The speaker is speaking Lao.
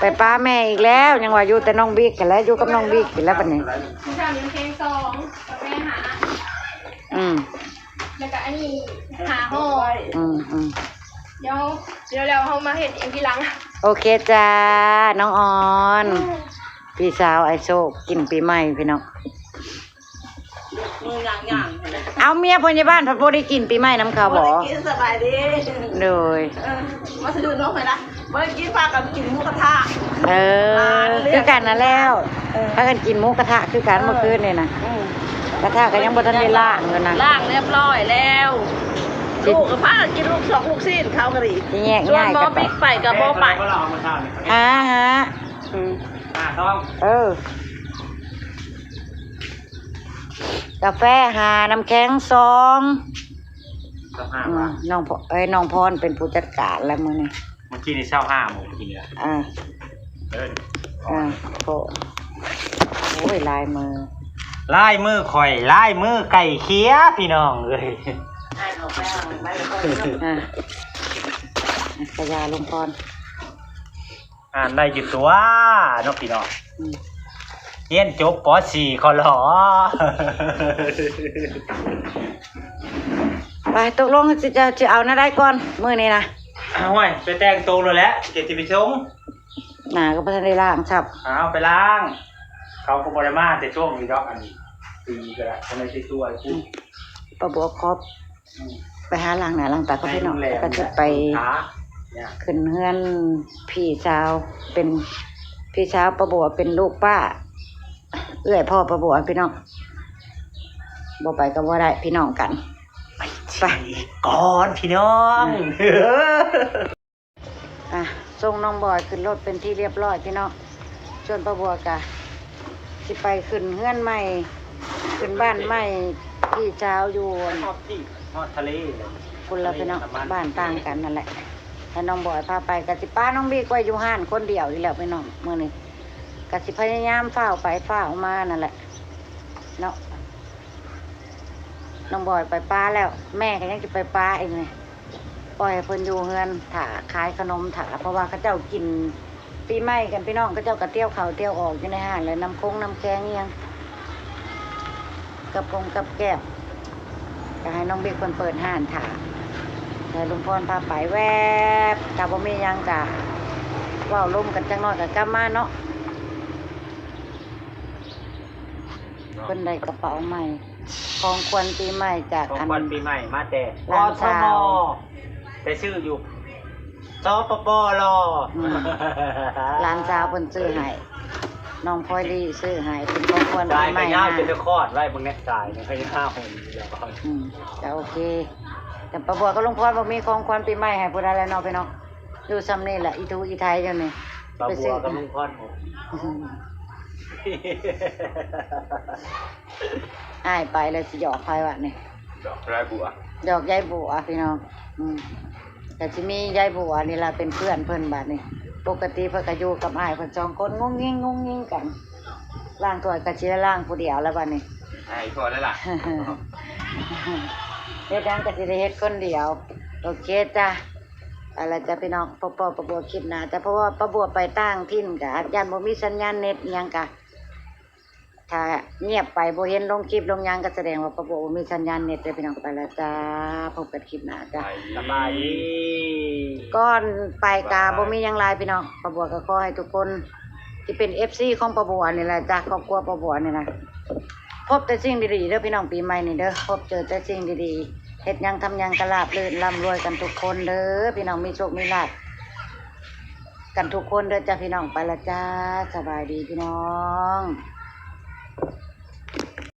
ໄປປະແມ່ອີກແລ້ວ ຍັງວ່າຢູ່ແຕ່ນ້ອງບິກຫັ້ນແຫຼະ ຢູ່ກັບນ້ອງບິກຫັ້ນແຫຼະບັດນີ້. ຜູ້ສາວນີ້ແພງສອງ ກາແຟຫ້າ ອືມ ແລ້ວກະອັນນີ້ຫ້າຮ້ອຍ. ອືມໆ ດຽວ ດຽວແລ້ວເຮົາມາເຮັດອີກທີຫຼັງ. ໂອເຄຈ້າ ນ້ອງອອນ ພີ່ສາວອ້າຍໂຊກກິນປີໃໝ່ພີ່ນ້ອງ. ມື້ຍ່າງໆ ເອົາ ເມຍພະຍາບານພັດບໍ່ໄດ້ກິນປີໃໝ່ນຳເຂົາບໍ? ບໍ່ໄດ້ກິນ. ສະບາຍດີ. ໂດຍ ເອີ ມາຊື້ນົມໃຫ້ນະ. ບໍ່ໄດ້ກິນ ພາກັນກິນໝູກະທະ. ເອີ ຄືກັນນັ້ນແຫຼ້ວ ເອີ ພາກັນກິນໝູກະທະຄືກັນ ເອີ ເມື່ອຄືນນີ້ນະ. ອືມ ກະທະກໍຍັງບໍ່ທັນໄດ້ລ້າງຢູ່ນະ. ລ້າງຮຽບຮ້ອຍແລ້ວ. ລູກກໍພາກັນກິນລູກສອງລູກຊີ້ນ ເຂົາກໍດີ. ຊິແຍກຍ້າຍກັນໄປ ສ່ວນໝໍປິກໄປກໍບໍ່ໄປ. ຫາ ຫາ ອືມ ຫາຊອງ ເອີ. ກາແຟຫ້າ ນ້ຳແຂງສອງ. ຊາວຫ້າ ອືມ ວ່າ ນ້ອງພ- ເອີຍ ນ້ອງພອນເປັນຜູ້ຈັດການແລ້ວມື້ນີ້. ເມື່ອກີ້ນີ້ຊາວຫ້າໂມງ ເມື່ອກີ້ນີ້. ອ່າ ເອີ ອ່າ ໂອ້ ໂອ້ຍ ລາຍມື ລາຍມືຂ້ອຍ ລາຍມືໄກ່ເຄຍ ພີ່ນ້ອງເອີຍ. ອ່າ ກະຢາ ລຸງພອນ. ອ່ານໄດ້ຢູ່ຕົວເນາະພີ່ນ້ອງ. ອືມ ຮຽນຈົບ ປໍສີ່ ຂໍຫຼໍ. ໄປ ຕົກລົງຊິ ຈະ ຊິເອົາແນວໃດກ່ອນມື້ນີ້ນະ? ໂອ້ຍ ໄປແຕ່ງໂຕໂລດແຫຼະ ຊິໄປສົ່ງ. ໜ້າກໍບໍ່ທັນໄດ້ລ້າງຊ້ຳ. ເອົາໄປລ້າງ ເຂົາກໍບໍ່ໄດ້ມາແຕ່ຊ່ວງນີ້ດອກ. ອັນນີ້ ປີກໍໄດ້ ທຳໄມຊິຊ່ວຍ ອືມ ປ້າບົວຂອບ ອືມ ໄປຫາລ້າງໜ້າລ້າງຕາກ່ອນພີ່ນ້ອງ ແລ້ວກໍຊິໄປຂຶ້ນເຮືອນພີ່ສາວ ເປັນພີ່ສາວປ້າບົວ ເປັນລູກປ້າ ເອື້ອຍພໍ່ປ້າບົວພີ່ນ້ອງ. ບໍ່ໄປກໍບໍ່ໄດ້ ພີ່ນ້ອງກັນ. ໄປ ໄປກ່ອນພີ່ນ້ອງ. ອ່າ ອ່າ ສົ່ງນ້ອງບອຍຂຶ້ນລົດເປັນທີ່ລຽບຮ້ອຍພີ່ນ້ອງ. ສ່ວນປ້າບົວກະຊິໄປຂຶ້ນເຮືອນໃໝ່ ຂຶ້ນບ້ານໃໝ່ ພີ່ສາວຢູ່ ຮອດທີ່ ຮອດທະເລ ພຸ້ນລະພີ່ນ້ອງ ທະເລ ບ້ານຕ່າງກັນນັ້ນແຫຼະ. ໃຫ້ນ້ອງບອຍພາໄປ ກະຊິປະນ້ອງບິກໄວ້ຢູ່ຮ້ານຄົນດຽວນີ້ແຫຼະພີ່ນ້ອງ. ມື້ນີ້ກະຊິພະຍາຍາມຟ້າວໄປຟ້າວມານັ້ນແຫຼະເນາະ. ນ້ອງບອຍໄປປະແລ້ວ ແມ່ກໍຍັງຊິໄປປະອີກນີ້. ປ່ອຍໃຫ້ເພິ່ນຢູ່ເຮືອນຖ້າ ຂາຍຂະໜົມຖ້າ ເພາະວ່າເຂົາເຈົ້າກິນປີໃໝ່ກັນພີ່ນ້ອງ. ເຂົາເຈົ້າກໍຕຽວເຂົ້າຕຽວອອກຢູ່ໃນຮ້ານແຫຼະ ນ້ຳຄົງນ້ຳແຂງອີ່ຫຍັງ ກັບກົງກັບແກ້ມ. ກໍໃຫ້ນ້ອງບິກເພິ່ນເປີດຮ້ານຖ້າ ໃຫ້ລຸງພອນພາໄປແວບ. ຖ້າບໍ່ມີຫຍັງກໍເວົ້າລົມກັນຈັກໜ້ອຍກໍກັບມາເນາະ. ເພິ່ນໄດ້ກະເປົາໃໝ່ ຂອງຂວັນປີໃໝ່ຈາກ ຂອງຂວັນປີໃໝ່ມາແຕ່ ຫຼານສາວ ກສມ ໄປຊື້ຢູ່ ສປປ ລ. ອືມ ຫຼານສາວເພິ່ນຊື້ໃຫ້ ນ້ອງພອຍລີຊື້ໃຫ້ ເປັນຂອງຂວັນປີໃໝ່ ຍາວ ມາ ຈົນໄດ້ຄອດໄວ້ເບິ່ງແນ່ ສາຍນີ້ຍາວ. ອືມ ກະໂອເຄ ແຕ່ປ້າບົວກັບລຸງພອນບໍ່ມີຂອງຂວັນປີໃໝ່ໃຫ້ຜູ້ໃດແລ້ວເນາະພີ່ນ້ອງ. ຢູ່ຊ່ຳນີ້ແຫຼະ ອີ່ທຸອີ່ໄທຢູ່ນີ້ ປ້າບົວກັບລຸງພອນ. ອືມ ອ້າຍໄປແລ້ວຊິຫຍອກໃຜວະນີ້? ຫຍອກຍາຍບົວ ຫຍອກຍາຍບົວພີ່ນ້ອງ. ອືມ ກໍຊິມີຍາຍບົວນີ້ລະເປັນເພື່ອນເພິ່ນບາດນີ້. ປົກກະຕິເພິ່ນກໍຢູ່ກັບອ້າຍເພິ່ນສອງຄົນ ງຸ້ງງິງງຸ້ງງິງກັນ. ລ້າງຖ້ວຍກໍຊິໄດ້ລ້າງຜູ້ດຽວແລ້ວບາດນີ້ ອ້າຍພໍແລ້ວລະ ເຮັດຫຍັງກໍຊິໄດ້ເຮັດຄົນດຽວ. ໂອເຄຈ້າ ໄປລະຈ້າພີ່ນ້ອງ ພົບພໍ້ປ້າບົວຄລິບໜ້າຈ້າ. ເພາະວ່າປ້າບົວໄປຕ່າງຖິ່ນກະຢ້ານບໍ່ມີສັນຍານເນັດຫຍັງກະ ຖ້າງຽບໄປບໍ່ເຫັນລົງຄລິບລົງຫຍັງ ກໍສະແດງວ່າປ້າບົວບໍ່ມີສັນຍານເນັດເດີພີ່ນ້ອງ. ໄປລະຈ້າ ພົບກັນຄລິບໜ້າຈ້າ ສະບາຍດີ. ກ່ອນໄປກະບໍ່ມີຫຍັງຫຼາຍພີ່ນ້ອງ ປ້າບົວກໍຂໍໃຫ້ທຸກຄົນທີ່ເປັນເອັຟຊີຂອງປ້າບົວນີ້ແຫຼະຈ້າ ຄອບຄົວປ້າບົວນີ້ນະ ພົບແຕ່ສິ່ງດີໆເດີພີ່ນ້ອງ ປີໃໝ່ນີ້ເດີ ພົບເຈີແຕ່ສິ່ງດີໆ ເຮັດຫຍັງທຳຫຍັງກໍລາບລື່ນ ລ່ຳລວຍກັນທຸກຄົນເດີພີ່ນ້ອງ ມີໂຊກມີລາບກັນທຸກຄົນເດີຈ້າພີ່ນ້ອງ. ໄປລະຈ້າ ສະບາຍດີພີ່ນ້ອງ.